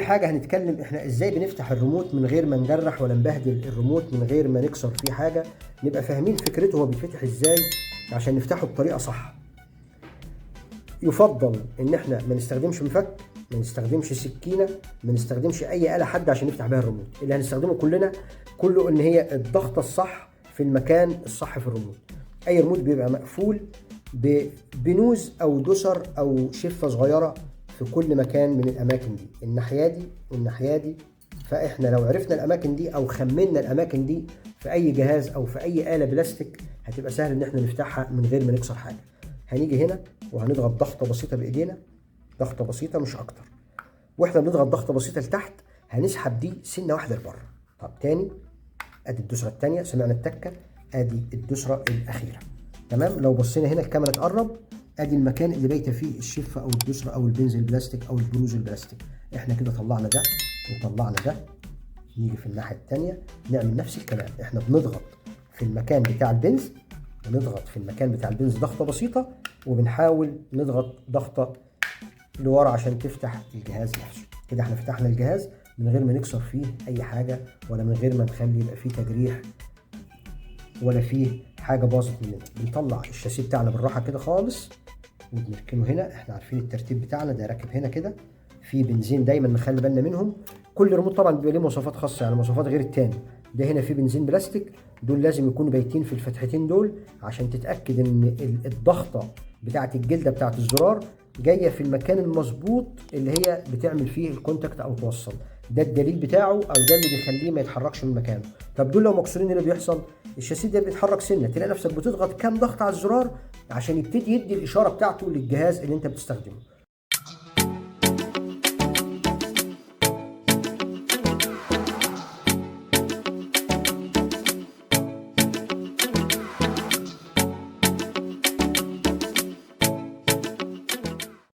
حاجة هنتكلم احنا ازاي بنفتح الريموت من غير ما نجرح ولا نبهدل الريموت، من غير ما نكسر فيه حاجة، نبقى فاهمين فكرته هو بيتفتح ازاي عشان نفتحه بطريقة صح. يفضل ان احنا ما نستخدمش مفك، ما نستخدمش سكينة، ما نستخدمش اي آلة حادة عشان نفتح بيها الريموت. اللي هنستخدمه كلنا كله ان هي الضغطة الصح في المكان الصح في الريموت. اي ريموت بيبقى مقفول ببنوز او دوسر او شفة صغيرة في كل مكان من الاماكن دي، الناحية دي والناحية دي. فاحنا لو عرفنا الاماكن دي او خمنا الاماكن دي في اي جهاز او في اي آلة بلاستيك هتبقى سهل ان احنا نفتحها من غير ما نكسر حاجة. هنيجي هنا وهنضغط ضغطة بسيطة بايدينا، ضغطة بسيطة مش اكتر. واحنا بنضغط ضغطة بسيطة لتحت هنسحب دي سنة واحدة لبره. طب تاني، ادي الدوسرة التانية، سمعنا التكة، ادي الدوسرة الاخيرة. تمام. لو بصينا هنا الكاميرا تقرب، ادي المكان اللي بايته فيه الشفة او الدوسرة او البنز البلاستيك او البروز البلاستيك. احنا كده طلعنا ده وطلعنا ده. نيجي في الناحية التانية نعمل نفس الكلام، احنا بنضغط في المكان بتاع البنز، بنضغط في المكان بتاع البنز ضغطة بسيطة، وبنحاول نضغط ضغطة لورا عشان تفتح الجهاز نفسه. كده احنا فتحنا الجهاز من غير ما نكسر فيه اي حاجة، ولا من غير ما نخلي يبقى فيه تجريح ولا فيه حاجة باظت مننا. بنطلع الشاسيه بتاعنا بالراحة كده خالص وبنركنه هنا. احنا عارفين الترتيب بتاعنا ده، راكب هنا كده. في بنزين دايما نخلي بالنا منهم. كل ريموت طبعا بيبقى ليه مواصفات خاصة، يعني مواصفات غير التاني. ده هنا في بنزين بلاستيك، دول لازم يكونوا بايتين في الفتحتين دول عشان تتأكد ان الضغطة بتاعة الجلدة بتاعة الزرار جاية في المكان المظبوط اللي هي بتعمل فيه ال contact او توصل. ده الدليل بتاعه، او ده اللي بيخليه ما يتحركش من مكانه. طب دول لو مكسورين ايه اللي بيحصل؟ الشاسيه ده بيتحرك سنة، تلاقي نفسك بتضغط كام ضغط على الزرار عشان يبتدي يدي الاشارة بتاعته للجهاز اللي انت بتستخدمه.